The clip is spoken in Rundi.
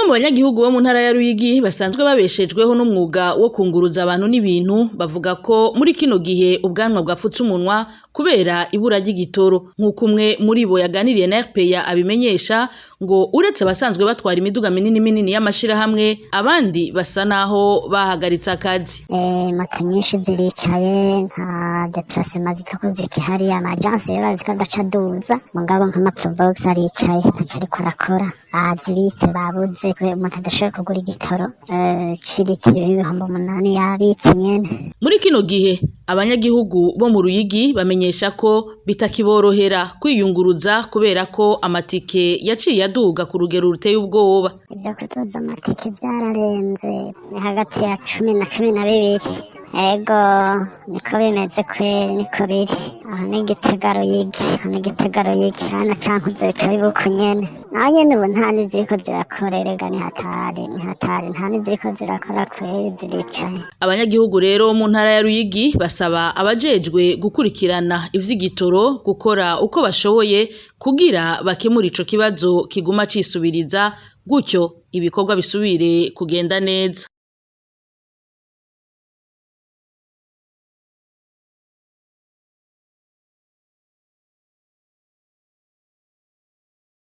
Bamwe mu banyagihugu bo mu ntara ya Ruyigi basanzwe babeshejweho n'umwuga wo kunguruza abantu n'ibintu bavuga ko muri kino gihe ubwanwa bwapfutse umunwa kubera ibura ry'igitoro. Nk'uko umwe muri bo yaganiriye na RPA abimenyesha, ngo uretse abasanzwe batwara imiduga minini minini y'amashirahamwe, abandi basa naho bahagaritse akazi. Moto nyinshi ziricaye, nta déplacement zitoko zikihari. Ama agence rero azi ko adaca aduza, mugabo nk'ama Probox aricaye, ntaco ariko arakora. Bazibitse babuze, umuntu adashoboye kugura igitoro c'iritiro 8000 yabitse nyene. Muri kino gihe abanyagihugu bo mu Ruyigi bamenyesha ko bitakiborohera kwiyunguruza kubera ko amatike yaciye aduga ku rugero ruteye ubwoba. Ivyo kuduza amatike vyararenze, ni hagati ya 10 na 12. Ego, niko bimeze kweri, niko biri. Aho ni Gitega Ruyigi, aho ni Gitega Ruyigi, hano Cankuzo bica biba uko nyene. Naho nyene ubu nta n'iziriko zirakora erega, ni hatari, ni hatari, nta n'iziriko zirakora kweri, ziricaye. Abanyagihugu rero mu ntara ya Ruyigi basaba abajejwe gukurikirana ivy'igitoro gukora uko bashoboye kugira bakemure ico kibazo kiguma cisubiriza, gutyo ibikorwa bisubire kugenda neza.